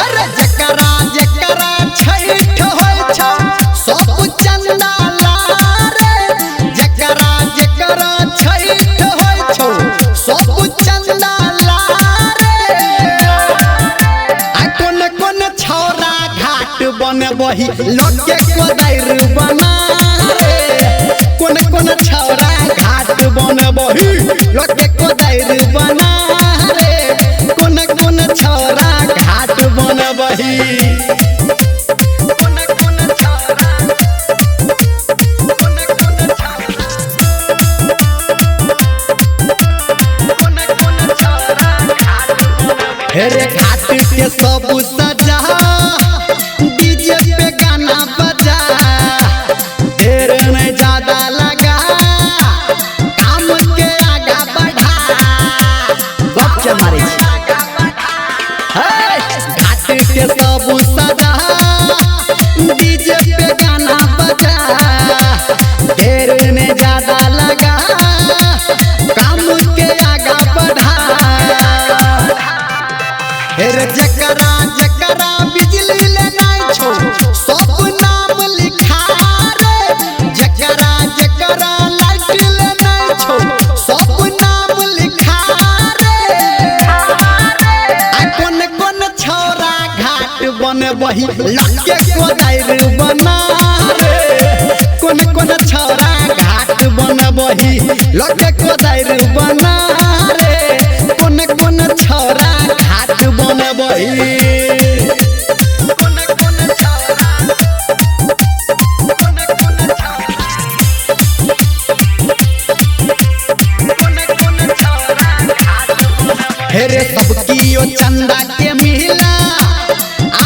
अरे जकरा जकरा छैठ होय छौ सब चंदा ला रे। जकरा जकरा छैठ होय छौ सब चंदा ला रे। आ कोन कोन छौरा घाट बनबही लके कोदारि बना रे। कोन कोन छौरा घाट बनबही लके कोदारि बना रे। कोन कोन छौरा घाट बनबही। कोन कोन छौरा, कोन कोन छौरा, कोन कोन छौरा घाट बनबही। हे रे घाट के सब सजा, डीजे पे गाना बजा, देर नहीं ज्यादा लगा, काम के आगा बढ़ा। गप के मारै छी। हे घाट के सब सजा, डीजे पे गाना बजा, देर नहीं ज्यादा लगा, काम के आगा बढ़ा। हे रे जकरा जकरा बिजली लेनाइ छौ सब नाम लिखा रे। जकरा जकरा लाइट लेनाइ छौ सब नाम लिखा रे। आ कोन कोन छौरा घाट बनबही लके कोदारि बना रे। कोन कोन छौरा घाट बनबही लके कोदारि बना रे। कोन कोन छौरा घाट बनबही। कोन कोन छौरा, कोन कोन छौरा, कोन कोन छौरा घाट बनबही। हे रे सब कियो चंदा के मिला,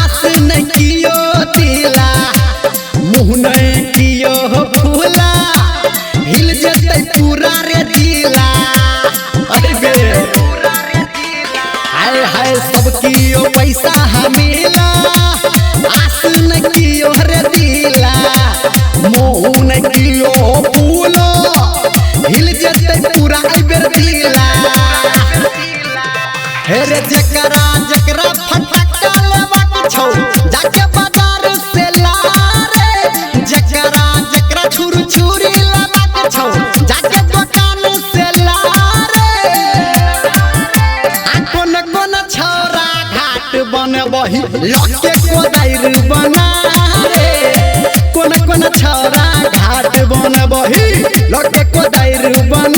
आस नहीं कियो दिला, मुँह नहीं कियो फूला, हिल जतै पूरा रे जिला। अरे बे हाय हाय सब कियो पैसा हमेला, आस नहीं कियो रे दिला, मुँह नहीं कियो फूला, हिल जतै पूरा अइबेर जिला। हे रे जकरा जकरा फटक्का लेबाक छौ जाके बाजार से ला रे। जकरा जकरा छुर छुरी लेबाक छौ जाके दुकान से ला रे। आ कोन कोन छौरा घाट बनबही लके कोदारि बना रे। कोन कोन छौरा घाट बनबही लके कोदारि बना।